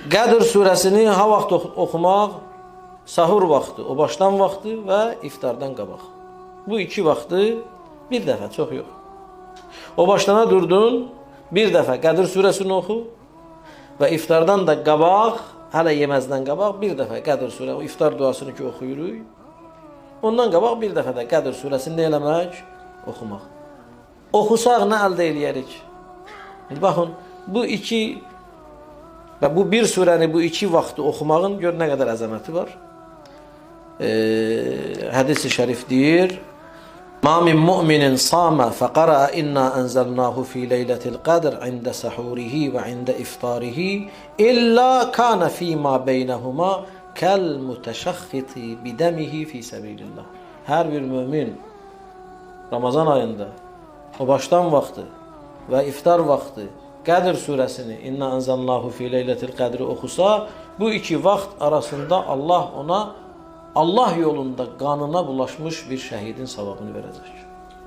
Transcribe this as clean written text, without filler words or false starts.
Qədr surəsini ha vaxt oxumaq? Sahur vaxtı, o başdan vaxtı və iftardan qabaq. Bu iki vaxtı bir dəfə, çox yox. O başdana durdun, bir dəfə Qədr surəsini oxu və iftardan da qabaq, hələ yeməzdən qabaq bir dəfə Qədr surə, o iftar duasını ki oxuyuruq. Ondan qabaq bir dəfə də Qədr surəsini nə eləmək? Oxumaq. Oxusaq nə əldə eləyərik? İndi baxın, bu iki və bu bir surəni bu iki vaxtı oxumağın gör nə qədər əzəməti var. Hədis-i şərif deyir: "Ma min mu'minin sama faqara inna anzalnahu fi leyletil qadr inda sahurihi və inda iftarihi illa kana fi ma beynehuma kal mutaşakhkhiti bidemihi fi sabilillah." Hər bir mömin Ramazan ayında o başdan vaxtı və iftar vaxtı Qədr surəsini İnna anzalnahu fi leyletil qədri oxusa, bu iki vaxt arasında Allah ona Allah yolunda qanına bulaşmış bir şəhidin savabını verəcək.